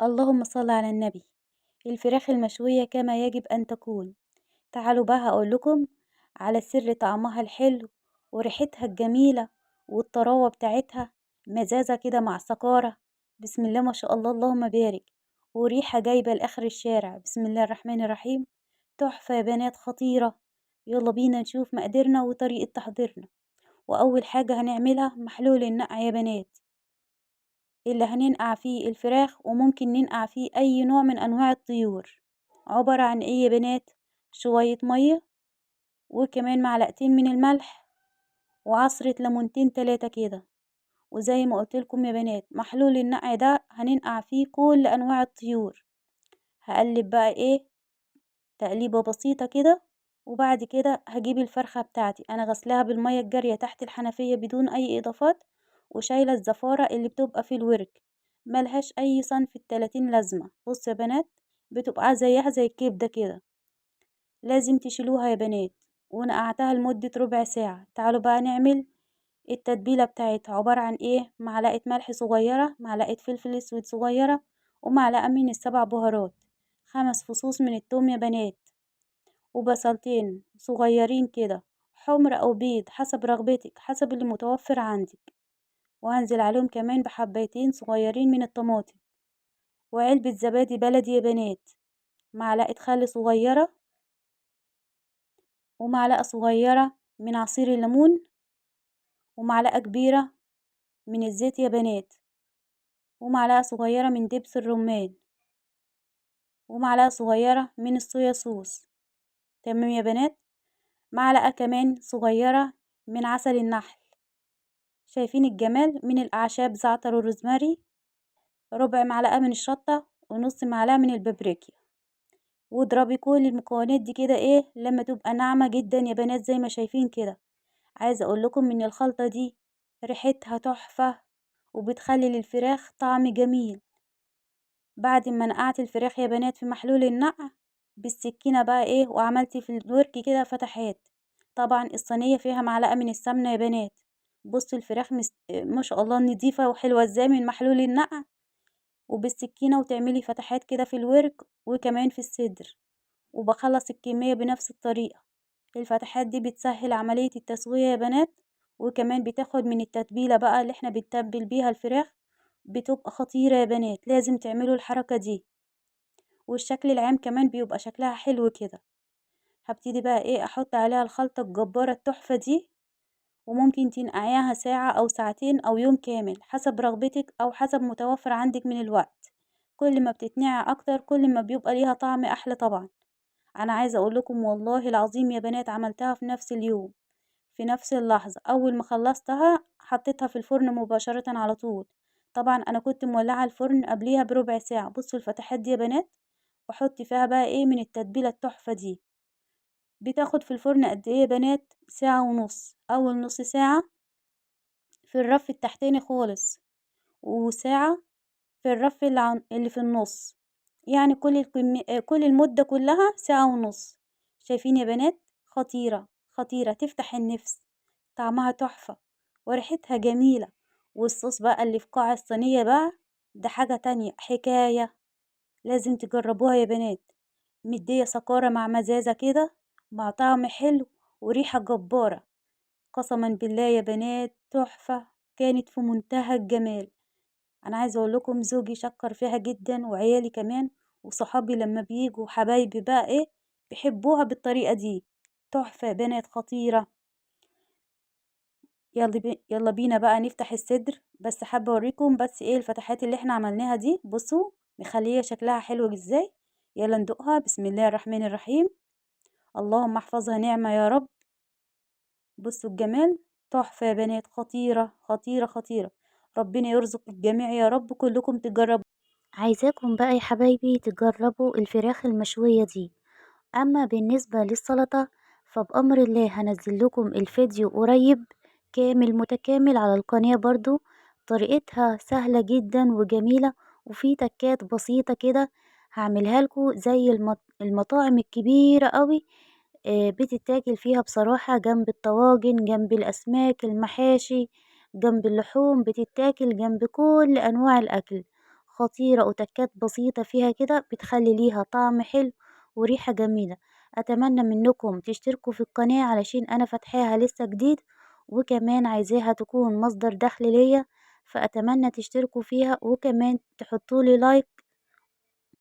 اللهم صل على النبي. الفراخ المشوية كما يجب أن تكون. تعالوا بقى هقول لكم على سر طعمها الحلو وريحتها الجميلة والطراوة بتاعتها، مزازة كده مع سكارة، بسم الله ما شاء الله اللهم بارك، وريحة جايبة لآخر الشارع، بسم الله الرحمن الرحيم. تحفة يا بنات، خطيرة. يلا بينا نشوف مقاديرنا وطريقة تحضيرنا. وأول حاجة هنعملها محلول النقع يا بنات، اللي هننقع فيه الفراخ، وممكن ننقع فيه أي نوع من أنواع الطيور. عبارة عن إيه يا بنات؟ شوية مية، وكمان معلقتين من الملح، وعصرة ليمونتين 3 كده. وزي ما قلت لكم يا بنات، محلول النقع ده هننقع فيه كل أنواع الطيور. هقلب بقى إيه تقليبة بسيطة كده، وبعد كده هجيب الفرخة بتاعتي، أنا غسلاها بالمية الجارية تحت الحنفية بدون أي إضافات، وشايلة الزفارة اللي بتبقى في الورك، ملهاش أي صنف التلاتين لازمة. بصوا يا بنات، بتبقى زيها زي الكبدة كده، لازم تشيلوها يا بنات. ونقعتها لمدة ربع ساعة. تعالوا بقى نعمل التتبيلة بتاعتها. عبارة عن إيه؟ معلقة ملح صغيرة، معلقة فلفل أسود صغيرة، ومعلقة من السبع بهارات، 5 فصوص من التوم يا بنات، وبصلتين صغيرين كده، حمر أو بيض حسب رغبتك، حسب اللي متوفر عندك. وهنزل عليهم كمان بحبايتين صغيرين من الطماطم، وعلبة زبادي بلدي يا بنات، معلقة خل صغيرة، ومعلقة صغيرة من عصير الليمون، ومعلقة كبيرة من الزيت يا بنات، ومعلقة صغيرة من دبس الرمان، ومعلقة صغيرة من الصويا صوص. تمام يا بنات. معلقة كمان صغيرة من عسل النحل. شايفين الجمال؟ من الأعشاب زعتر وروزماري، ربع معلقة من الشطة، ونص معلقة من البابريكا. واضربي كل المكونات دي كده ايه لما تبقى ناعمة جدا يا بنات زي ما شايفين كده. عايزة اقول لكم ان الخلطة دي ريحتها تحفة، وبتخلي للفراخ طعم جميل. بعد ما نقعت الفراخ يا بنات في محلول النقع بالسكينة بقى ايه، وعملت في الورك كده فتحات. طبعا الصينية فيها معلقة من السمنة يا بنات. بصوا الفراخ ما شاء الله نضيفة وحلوة ازاي من محلول النقع، وبالسكينة وتعملي فتحات كده في الورك وكمان في الصدر. وبخلص الكمية بنفس الطريقة. الفتحات دي بتسهل عملية التسوية يا بنات، وكمان بتاخد من التتبيلة بقى اللي احنا بنتبل بيها الفراخ، بتبقى خطيرة يا بنات. لازم تعملوا الحركة دي، والشكل العام كمان بيبقى شكلها حلو كده. هبتدي بقى ايه احط عليها الخلطة الجبارة التحفة دي، وممكن تنقعيها ساعة او ساعتين او يوم كامل حسب رغبتك او حسب متوفر عندك من الوقت. كل ما بتتنقع اكتر كل ما بيبقى ليها طعم احلى. طبعا انا عايزة اقول لكم والله العظيم يا بنات عملتها في نفس اليوم في نفس اللحظة. اول ما خلصتها حطيتها في الفرن مباشرة على طول. طبعا انا كنت مولعة الفرن قبليها بربع ساعة. بصوا الفتحات دي يا بنات، بحط فيها بقى ايه من التتبيلة التحفة دي. بتاخد في الفرن قد ايه يا بنات؟ ساعة ونص. اول نص ساعة في الرف التحتاني خالص، وساعة في الرف اللي في النص، يعني كل المدة كلها ساعة ونص. شايفين يا بنات؟ خطيرة خطيرة، تفتح النفس، طعمها تحفة وريحتها جميلة. والصوص بقى اللي في قاع الصينية بقى ده حاجة تانية، حكاية، لازم تجربوها يا بنات. مدية سكارة مع مزازة كده، مع طعم حلو وريحة جبارة. قسما بالله يا بنات تحفة، كانت في منتهى الجمال. أنا عايزة أقول لكم زوجي شكر فيها جدا، وعيالي كمان، وصحابي لما بيجوا حبايبي بقى إيه بيحبوها بالطريقة دي. تحفة يا بنات، خطيرة. يلا بينا بقى نفتح الصدر. بس حابة أوريكم بس إيه الفتحات اللي إحنا عملناها دي. بصوا مخلية شكلها حلو إزاي. يلا ندوقها. بسم الله الرحمن الرحيم. اللهم احفظها نعمة يا رب. بصوا الجمال، تحفة يا بنات، خطيرة خطيرة خطيرة. ربنا يرزق الجميع يا رب، كلكم تجربوا. عايزاكم بقى يا حبايبي تجربوا الفراخ المشوية دي. أما بالنسبة للسلطة فبأمر الله هنزل لكم الفيديو قريب كامل متكامل على القناة برضو. طريقتها سهلة جدا وجميلة، وفي تكات بسيطة كده هعملها لكم زي المطاعم الكبيرة قوي، بتتاكل فيها بصراحة جنب الطواجن، جنب الأسماك، المحاشي، جنب اللحوم، بتتاكل جنب كل أنواع الأكل. خطيرة وتكات بسيطة فيها كده بتخلي ليها طعم حلو وريحة جميلة. أتمنى منكم تشتركوا في القناة علشان أنا فاتحاها لسه جديد، وكمان عايزاها تكون مصدر دخل ليا، فأتمنى تشتركوا فيها وكمان تحطولي لايك